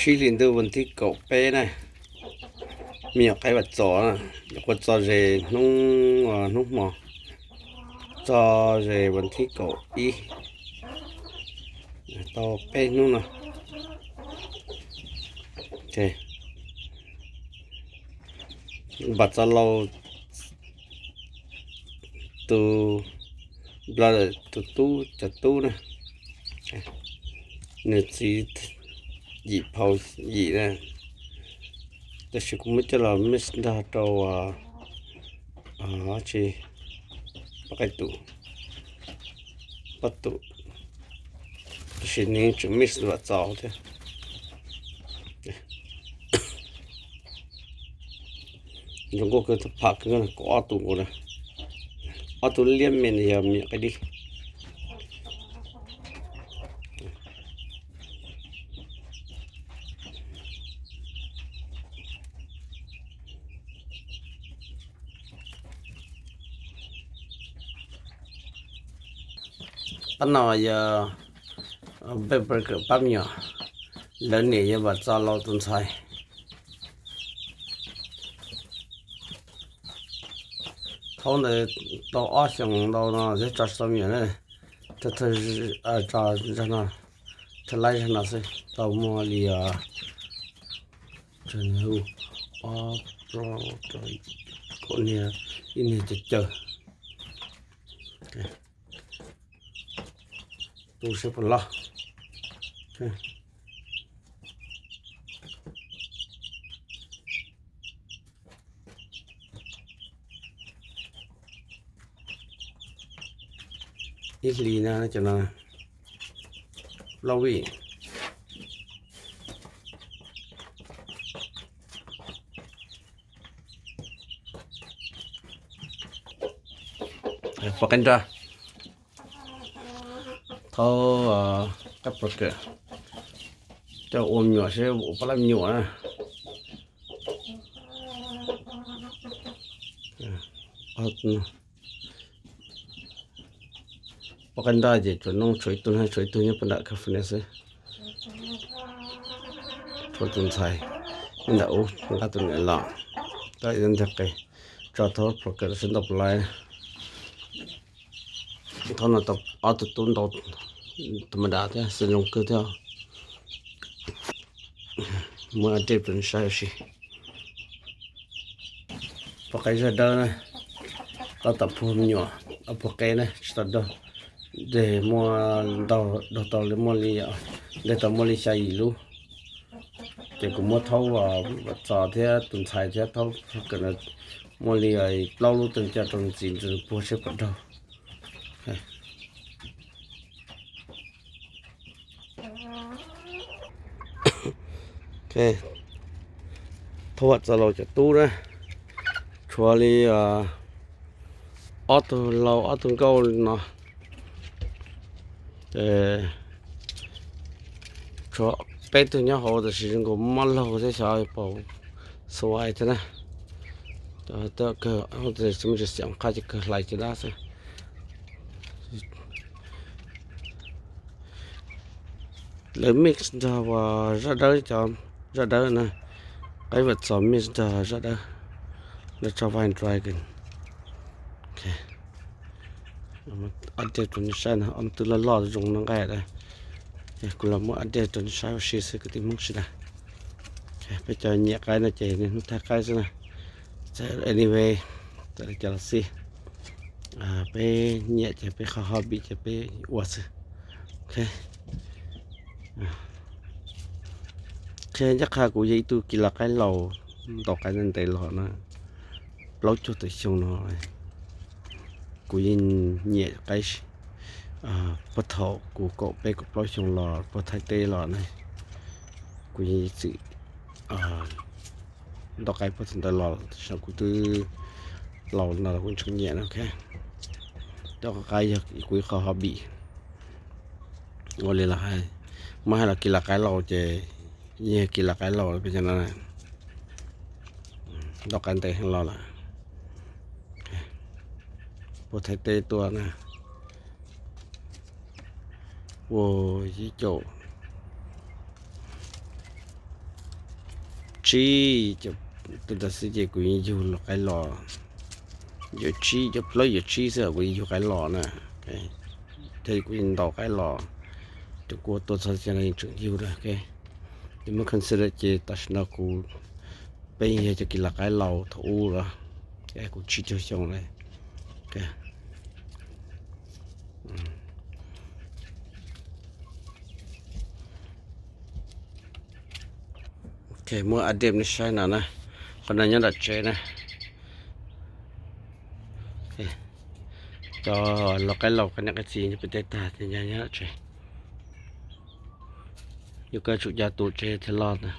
Sib hlis ntuj vas thib kaum peb na, me nyuam qaib Vam Txos na, nyuam qhuav tso ze hnub, hnub hmo, tso ze vas thib kaum ib, tau peb hnub no. Vam Txos Laus tus brother, tus tub, cov tub na, nws txiv yim phau yim na, tab sis kuv muab coj los mix nrog rau tsis, poj qaib tus, poj tus, tab sis nws tseem mix Vam Txos thiab. Zoo nkauj kawg, pham kawg, kaum ob tug nkaus na. Ob tug liab me ntawd yog me nyuam qaib dib. Pab no yog peb pawg kawm pab me nyuam, lawv niam yog Vam Txos Laus tus ntxhais. Thaum ntawd tau ob xyoos ntau no thiab tso tsis tau me nyuam na, thawj thawj tso zag no, thawj laib zag no xwb, tau muaj li ob, plaub, kaum niag, ib niag caum caug. Tu seb puas loj. Ib hlis na cov no, plaub vij. Poj qaib nrag, thaum qaib pov kawm coj ua me nyuam seb ua pab lab me nyuam na. Poj qaib nrag ces tsuas noob tshuav ib tug, tshuav ib tug nyob puag nram California xwb. Tshuav tus ntxhais nyob ntawm ub, nqa tus niam los, tau ib ntag qe, tso thaum pov kawm seb ntau puas laiv. Thaum no tau ob tug tub ntau, tus mas dav thiab xwm zoo kawg thiab. Muab update rau nej saib ua si. Poj qaib zaj dawb na, tab tom puag me nyuam, ob puag qe na tsis tau daug, deg muaj daug tau li muaj li, deg tau muaj li xya yim lub. Ces kuv muab thaub Vam Txos thiab tus ntxhais thiab thaub kawm muaj li plaub lub tag coj rau ntxiv puag seb puas daug. Thaub Vam Txos Laus cov tub na, tshuav li ob tug laus ob tug nkauj li no. Tshuav peb tug nyob hauv tab sis zoo nkaus mob laug thiab xyov puas xua thiab na. Kawg, tsis xiam qhaj ces kawg hlais ces dab xwb. Lawv mix nrog uas zaj dawb, cov zaj dawb na, qaib Vam Txos mix nrog zaj dawb, lawv tso Vine Dragon. Update rau nej saib no, ob tug loj loj zoo no nqaij. Kuv los muab update rau nej saib ua si xwb kwv tij Hmoob sawv daws. Peb cov nyiam qaib no ces niaj hnub thaij qaib xwb na. Anyway, txawm li cas los xij, peb nyiam ces peb qhov hobby ces peb ua xwb. Qhia ncaj qha kuv yog ib tug kis las qaib laus, ntaus qaib ntev ntev los na, plaub caug tawm xyoo no. Kuv yeej nyiam qaib puag thaum kuv kaum peb kaum plaub xyoo los puag Thaib teb los na, kuv yeej txwm ntaus qaib puag thaum ntawd los, tam sim no kuv twb laus no los kuv tseem nyiam na. Ntaus qaib yog kuv ib qho hobby. Ua li los hais, muab hais los kis las qaib laus ces yeej kis las qaib laus peb cov no, ntaus qaib ntev heev los lawm. Puag Thaib teb tuaj na, ua ib caum, Tsib, tus ntawd xwb ces kuv yeej yug los qaib los. Yuav tsib, cov plaub yuav tsib xwb kuv yeej yug qaib los na. Thiab kuv yeej ntaus qaib los. Tus kuv tua txog tias no yeej tseem yug na. Ces muab consider ces tam sim no kuv, peb yog cov kis las qaib laus thaum ub los, kuv tsib caug xyoo lawm. Muab update nej saib no na. Qhov no nyob nram tsev na. Cov los qaib laus qab niam qab txiv nyob pem tej tag ces nyob nyob nram tsev. Yuav koj tsum coj tus tsev thiaj loj ntag.